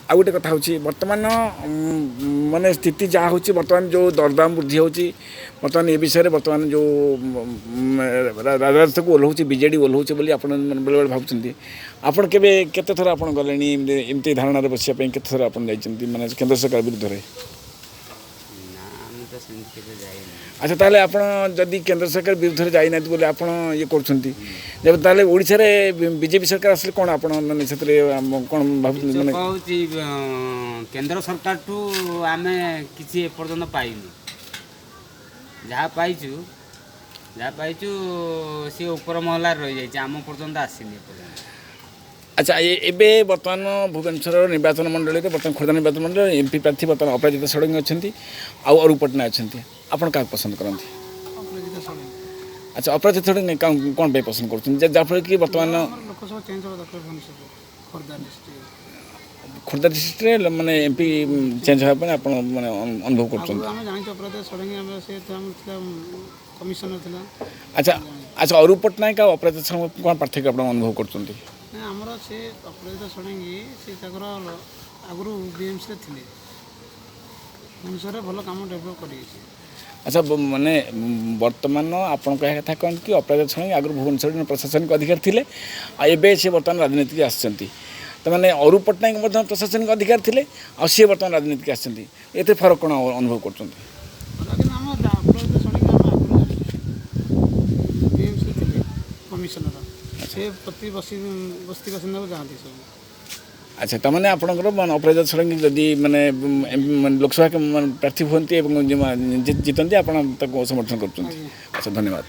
ଆଉ ଗୋଟେ କଥା ହେଉଛି, ବର୍ତ୍ତମାନ ମାନେ ସ୍ଥିତି ଯାହା ହେଉଛି, ବର୍ତ୍ତମାନ ଯେଉଁ ଦରଦାମ ବୃଦ୍ଧି ହେଉଛି, ବର୍ତ୍ତମାନ ଏ ବିଷୟରେ ବର୍ତ୍ତମାନ ଯେଉଁ ରାଜରାସ୍ତାକୁ ଓହ୍ଲାଉଛି, ବିଜେଡ଼ି ଓହ୍ଲାଉଛି ବୋଲି ଆପଣ ମାନେ ବେଳେବେଳେ ଭାବୁଛନ୍ତି। ଆପଣ କେବେ, କେତେ ଥର ଆପଣ ଗଲେଣି ଏମିତି ଧାରଣାରେ ବସିବା ପାଇଁ? କେତେ ଥର ଆପଣ ଯାଇଛନ୍ତି ମାନେ କେନ୍ଦ୍ର ସରକାର ବିରୁଦ୍ଧରେ? ନା, ଆମେ ତ ସେମିତି କେବେ ଯାଇନୁ। ଆଚ୍ଛା, ତାହେଲେ ଆପଣ ଯଦି କେନ୍ଦ୍ର ସରକାର ବିରୁଦ୍ଧରେ ଯାଇନାହାନ୍ତି ବୋଲି ଆପଣ ଇଏ କରୁଛନ୍ତି, ତେବେ ତାହେଲେ ଓଡ଼ିଶାରେ ବିଜେପି ସରକାର ଆସିଲେ କ'ଣ ଆପଣ ମାନେ ସେଥିରେ କ'ଣ ଭାବୁଛନ୍ତି ମାନେ? କହୁଛି, କେନ୍ଦ୍ର ସରକାରଠୁ ଆମେ କିଛି ଏପର୍ଯ୍ୟନ୍ତ ପାଇନୁ। ଯାହା ପାଇଛୁ ସିଏ ଉପର ମହଲାରେ ରହିଯାଇଛି, ଆମ ପର୍ଯ୍ୟନ୍ତ ଆସିନି ଏପର୍ଯ୍ୟନ୍ତ। ଆଚ୍ଛା, ଏବେ ବର୍ତ୍ତମାନ ଭୁବନେଶ୍ୱର ନିର୍ବାଚନ ମଣ୍ଡଳୀରେ, ବର୍ତ୍ତମାନ ଖୋର୍ଦ୍ଧା ନିର୍ବାଚନ ମଣ୍ଡଳୀରେ ଏମ୍ପି ପ୍ରାର୍ଥୀ ବର୍ତ୍ତମାନ ଅପରାଜିତା ଷଡ଼ଙ୍ଗୀ ଅଛନ୍ତି ଆଉ ଅରୁପ ପଟ୍ଟନାୟକ ଅଛନ୍ତି। ଆପଣ କାହାକୁ ପସନ୍ଦ କରନ୍ତି? ଅପରାଜିତା ଷଡ଼ଙ୍ଗୀ। ଆଚ୍ଛା, ଅପରାଜିତା ଷଡ଼ଙ୍ଗୀ କ'ଣ ପାଇଁ ପସନ୍ଦ କରୁଛନ୍ତି, ଯାହାଫଳରେ କି ବର୍ତ୍ତମାନ ଆମର ଲୋକସଭା ଚେଞ୍ଜ ହେବା ଦରକାର ଭୁବନେଶ୍ୱରରେ, ଖୋର୍ଦ୍ଧା ଡିଷ୍ଟ୍ରିକ୍ଟ। ଖୋର୍ଦ୍ଧା ଡିଷ୍ଟ୍ରିକ୍ଟରେ ମାନେ ଏମ୍ପି ଚେଞ୍ଜ ହେବା ପାଇଁ ଆପଣ ମାନେ ଅନୁଭବ କରୁଛନ୍ତି? ଆଗରୁ ଆମେ ଜାଣିଛୁ ଅପରାଜିତା ଷଡ଼ଙ୍ଗୀ, ଆମର ସେ ତ ଆମର ଥିଲା, କମିଶନର ଥିଲା। ଆଚ୍ଛା, ଅରୁପ ପଟ୍ଟନାୟକ ଆଉ ଅପରାଜିତା ଷଡ଼ଙ୍ଗୀ କ'ଣ ପାର୍ଥକ୍ୟ ଆପଣ ଅନୁଭବ କରୁଛନ୍ତି? ନା, ଆମର ସେ ଅପରାଜିତା ଷଡ଼ଙ୍ଗୀ, ସେ ତାଙ୍କର ଆଗରୁ ବିଏମ୍ସିରେ ଥିଲେ, ଭୁବନେଶ୍ୱରରେ ଭଲ କାମ ଡେଭଲପ୍ କରିଯାଇଛି। ଆଚ୍ଛା, ମାନେ ବର୍ତ୍ତମାନ ଆପଣ କହିବା କଥା କ'ଣ କି ଅପରାଜିତା ଷଡ଼ଙ୍ଗୀ ଆଗରୁ ଭୁବନେଶ୍ୱରରେ ପ୍ରଶାସନିକ ଅଧିକାରୀ ଥିଲେ ଆଉ ଏବେ ସେ ବର୍ତ୍ତମାନ ରାଜନୀତିକି ଆସିଛନ୍ତି। ତାମାନେ ଅରୁପ ପଟ୍ଟନାୟକ ମଧ୍ୟ ପ୍ରଶାସନିକ ଅଧିକାରୀ ଥିଲେ ଆଉ ସିଏ ବର୍ତ୍ତମାନ ରାଜନୀତିକି ଆସିଛନ୍ତି। ଏଥିରେ ଫରକ କ'ଣ ଅନୁଭବ କରୁଛନ୍ତି? କିନ୍ତୁ ଆମ ଅପରାଜିତା ଷଡ଼ଙ୍ଗୀ ଆମେ ଆଗରୁ ଜାଣିଛୁ, ବିଏମ୍ସିରେ ଥିଲେ କମିଶନର, ସେ ପ୍ରତି ବସ୍ତି ବାସିନ୍ଦାକୁ ଯାଆନ୍ତି ସବୁ। ଆଚ୍ଛା, ତାମାନେ ଆପଣଙ୍କର ମାନେ ଅପରାଜିତା ଷଡ଼ଙ୍ଗୀ ଯଦି ମାନେ ମାନେ ଲୋକସଭା ମାନେ ପ୍ରାର୍ଥୀ ହୁଅନ୍ତି ଏବଂ ଜିତନ୍ତି, ଆପଣ ତାକୁ ସମର୍ଥନ କରୁଛନ୍ତି? ଆଜ୍ଞା। ଆଚ୍ଛା, ଧନ୍ୟବାଦ।